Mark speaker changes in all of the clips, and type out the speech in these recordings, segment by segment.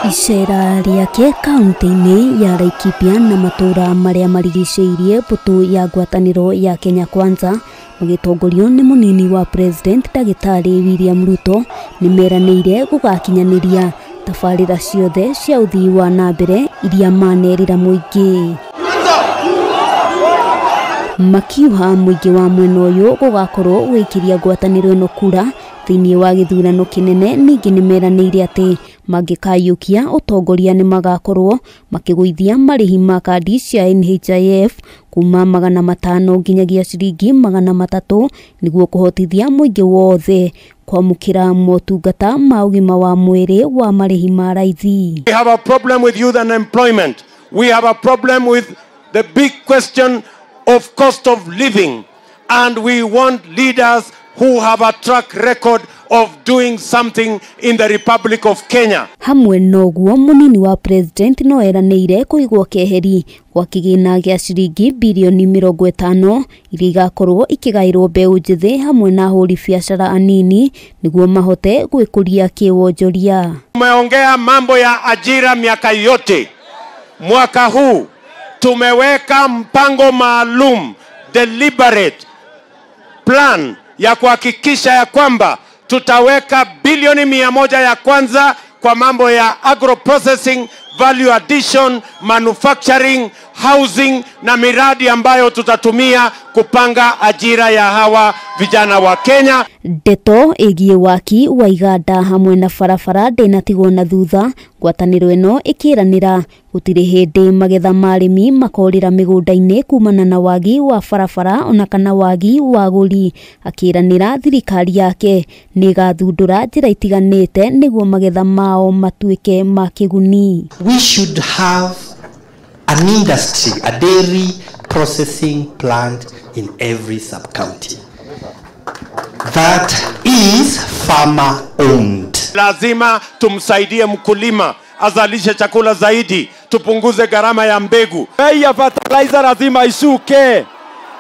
Speaker 1: Icera rĩake kaunti-inĩ ya Laikipia na matũra marĩa marigicĩirie mbũtũ ya ngwatanĩro ya Kenya Kwanza magĩtongorio nĩ mũnini wa President Ndagĩtarĩ William Ruto nĩmeranĩire gũgakinyanĩria tabarĩra ciothe cia ũthii wa na mbere iria manerĩra mũingĩ. Makiuha mũingĩ wa mwena ũyũ gũgakorwo ũgĩikĩria ngwatanĩro ĩno kura thĩinĩ wa gĩthurano kĩnene. Ningĩ nĩmeranĩire atĩ mangĩkayũkia ũtongoria nĩmagakorwo makĩgũithia marĩhi ma kandi cia NHIF kuma 500 nginyagia ciringi 300 nĩguo kũhotithia mũingĩ wothe kwamũkĩra motungata ma ũgima wa mwĩrĩ wa marĩhi ma raithi.
Speaker 2: We have a problem with youth unemployment. We have a problem with the big question of cost of living, and we want leaders who have a track record of doing something in the Republic of Kenya.
Speaker 1: Hamwe noguo munini wa president no eranĩire kũigwo keheri gwa kĩgĩna gĩa ciringi bilioni 50 iria igakorwo ikĩgaĩrwo mbeũ njĩthĩ hamwe na ahũri biacara anini nĩguo mahote gwĩkũria kĩwonjoria.
Speaker 2: Tumeongea mambo ya ajira miaka yote. Mwaka huu tumeweka mpango maalum, deliberate plan ya kuhakikisha ya kwamba tutaweka bilioni 100 ya kwanza kwa mambo ya agro processing, value addition, manufacturing, housing na miradi ambayo tutatumia kupanga ajira ya hawa vijana wa Kenya.
Speaker 1: Ndeto ĩgiĩ waki wa iganda hamwe na barabara ndĩnatigwo na thutha. Ngwatanĩro ĩno ĩkĩranĩra gũtirĩ hĩndĩ magetha ma arĩmi makorĩra mĩgũnda-inĩ kumana na wagi wa barabara ona kana wagi wa agũri. Akĩranĩra thirikari yake nĩĩgathundũra njĩra itiganĩte nĩguo magetha mao matuĩke ma kĩguni.
Speaker 3: We should have an industry, a dairy processing plant in every sub-county that is farmer owned.
Speaker 2: Lazima tumsaidie mkulima azalishe chakula zaidi, tupunguze gharama ya mbegu.
Speaker 4: Bei ya fertilizer lazima ishuke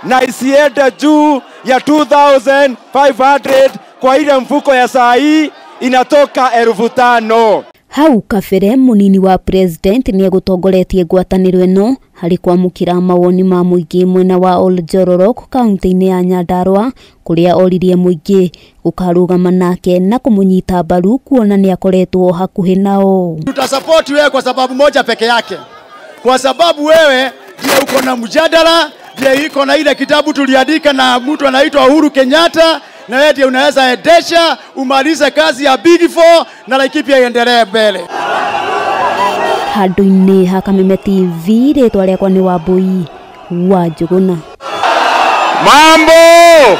Speaker 4: na isiende juu ya 2500 kwa ile mfuko ya saa hii inatoka 5000.
Speaker 1: Hau kabere munini wa president nĩegũtongoretie ngwatanĩro ĩno harĩ kwamũkĩra mawoni ma mũingĩ mwena wa Oljororok kaunti-inĩ ya Nyandarua kũrĩa oririe mũingĩ gũkarũgama nake na kũmũnyita mbaru kuona nĩakoretwo hakuhĩ nao.
Speaker 5: Tutasupport wewe kwa sababu moja peke yake, kwa sababu wewe ndiye uko na mjadala, ndiye iko na ile kitabu tuliandika na mtu anaitwa Uhuru Kenyatta, na wewe ndiye unaweza endesha umalize kazi ya Big Four na Laikipia iendelee mbele.
Speaker 1: Handũ-inĩ ha Kameme TV, rĩtwa rĩakwa nĩ Wambui wa Njũgũna.
Speaker 2: Mambo!